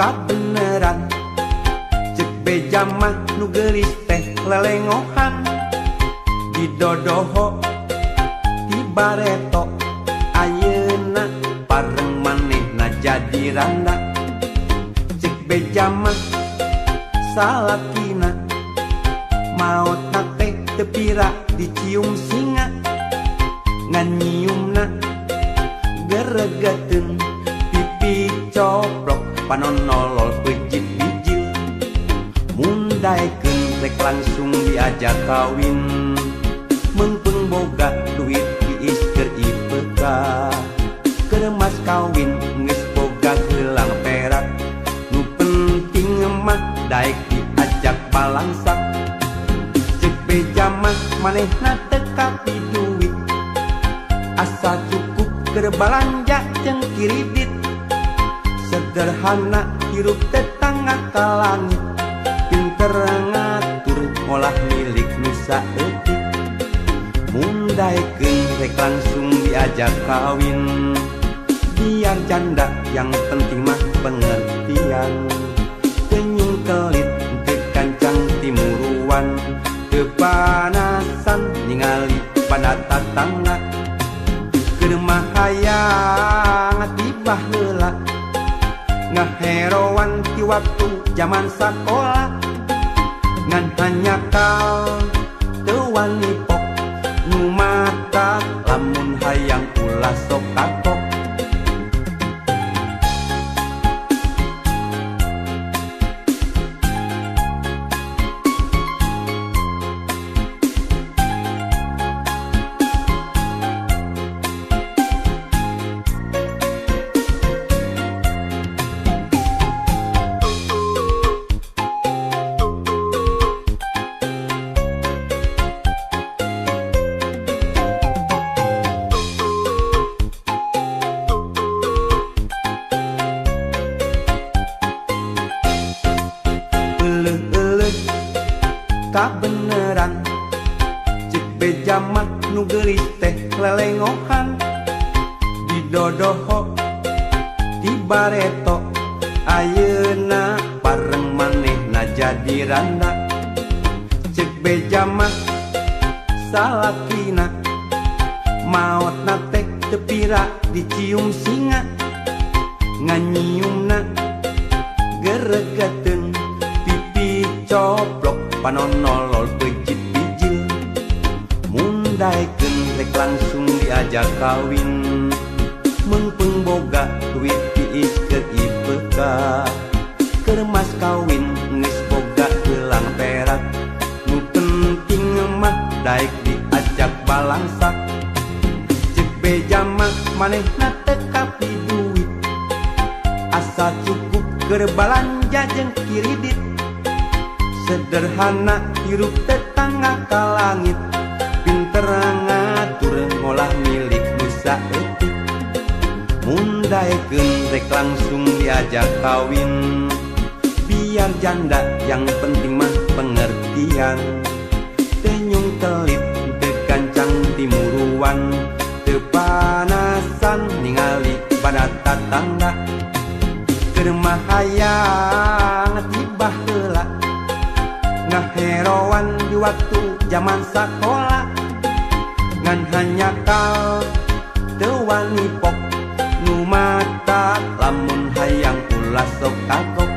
Kabeneran cek beja mah nu geulis teh lelengohan. Didodoho ti bareto ayeuna pareng manehna jadi randa. Cek beja mah salakina maotna teh teu pira dicium singa. Ngan nyiumna geregeteun pipi coplok panon nolol peucit bijil. Mun daekeun rek langsung diajak kawin. Meungpeung boga duit diis keur IPK. Keur mas kawin geus boga gelang perak. Nu penting mah daek diajak balangsak. Cek beja mah manehna teu kapi duit. Asa cukup keur balanja jeung kiridit. Sederhana hirup tetangga ka langit. Pinter ngatur ngolah milik nu saeutik. Mun daekeun rek langsung diajak kawin. Biar janda yang penting mah pengertian. Kenyung kelit teu kancang timuruan. Teu panasan ningali pada tatangga. Keur mah hayang tibah heula. Ngaheroan ti waktu jaman sakola. Ngan hanyakal teu wani pok. Nu mata lamun hayang ulah sok kapok. Kabeneran cek beja mah nu geulis teh lelengohan. Didodoho ti bareto ayeuna pareng manehna jadi randa. Cek beja mah salakina maotna teh teu pira dicium singa. Ngan nyiumna geregeteun pipi coplok panon nolol peucit bijil. Mun daekeun rek langsung diajak kawin. Meungpeung boga duit diis keur IPK. Keur mas kawin geus boga gelang perak. Nu penting mah daek diajak balangsak. Cek beja mah manehna teu kapi duit. Asa cukup keur balanja jeung kiridit. Sederhana hirup tetangga ka langit. Pinter ngatur ngolah milik nu saeutik. Mun daekeun rek langsung diajak kawin. Biar janda yang penting mah pengertian. Tenyung kelit teu kancang timuruan. Teu panasan ningali pada tatangga. Keur mah hayang tibah heula. Ngaheroan di waktu jaman sakola. Ngan hanyakal teu wani pok. Nu mata lamun hayang ulah sok kagok.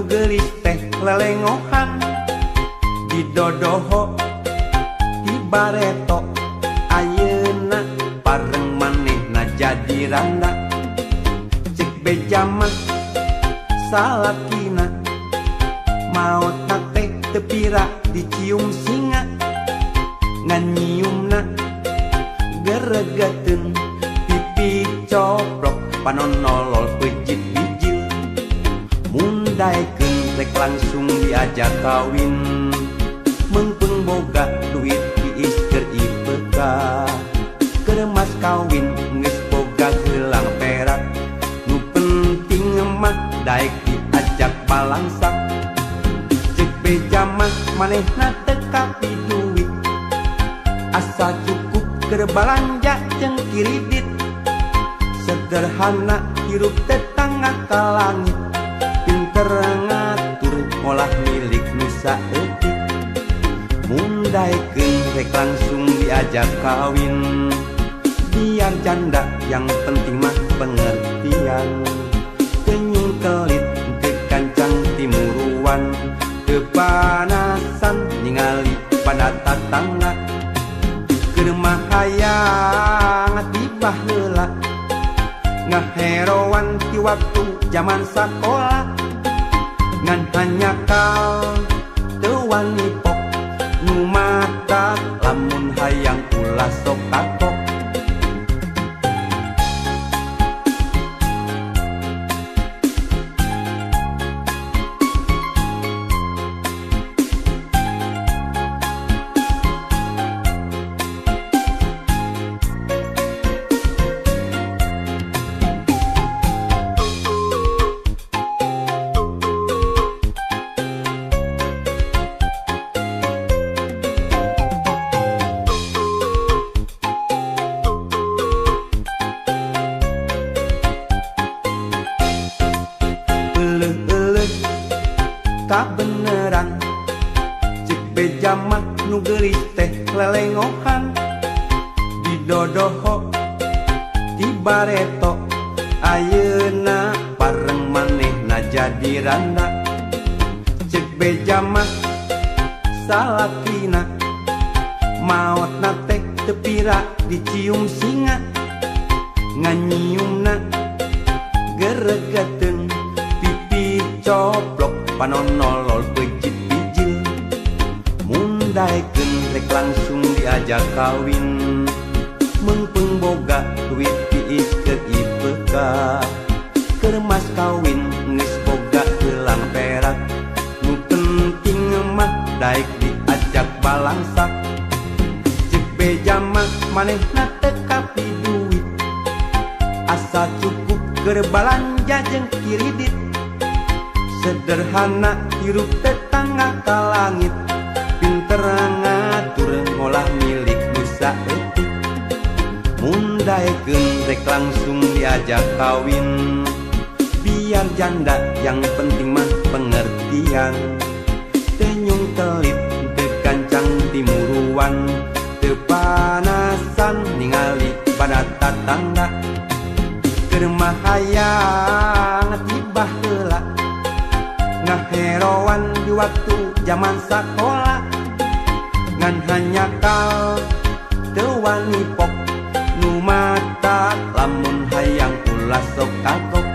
nu geulis teh lelengohan didodoho ti bareto ayeuna pareng manehna jadi randa. Cek beja mah salakina maot teh teu pira dicium singa ngan nyiumna geregeteun pipi coplok panon nolol pejit bijil. Mun daekeun rek langsung diajak kawin meungpeung boga duit tiis keur IPK keur mas kawin geus boga gelang perak nu penting mah daek diajak balangsak. Cek beja mah manehna teu kapi duit asa cukup keur balanja jeung kiridit. Sederhana hirup tetangga ka langit pinter ngatur ngolah milik nu saeutik. Mun daekeun rek langsung diajak kawin biar janda yang penting mah pengertian. Kenyung kelit teu kancang timuruan teu panasan ningali pada tatangga keur mah hayang tibah heula ngaheroan ti waktu jaman sakola ngan hanyakal teu wani pok nu mata lamun hayang ulah sok kapok. Kabeneran cek beja mah nu geulis teh lelengohan didodoho ti bareto ayeuna pareng manehna jadi randa. Cek beja mah salakina maotna teh teu pira dicium singa ngan nyiumna geregeteun pipi coplok panon nolol pejit bijil. Mun daekeun rek langsung diajak kawin meungpeung boga duit tiis keur IPK keur mas kawin geus boga gelang perak nu penting mah daek diajak balangsak. Cek beja mah manehna teu kapi duit asa cukup keur balanja jeung kiridit. Sederhana hirup tetangga ka langit pinter ngatur ngolah milik nu saeutik. Mun daekeun rek langsung diajak kawin biar janda yang penting mah pengertian. Tenyung kelit teu kancang timuruan teu panasan ningali pada tatangga keur mah hayang tibah heula ngaheroan di waktu jaman sakola ngan hanyakal teu wani pok nu mata lamun hayang ulah sok kagok.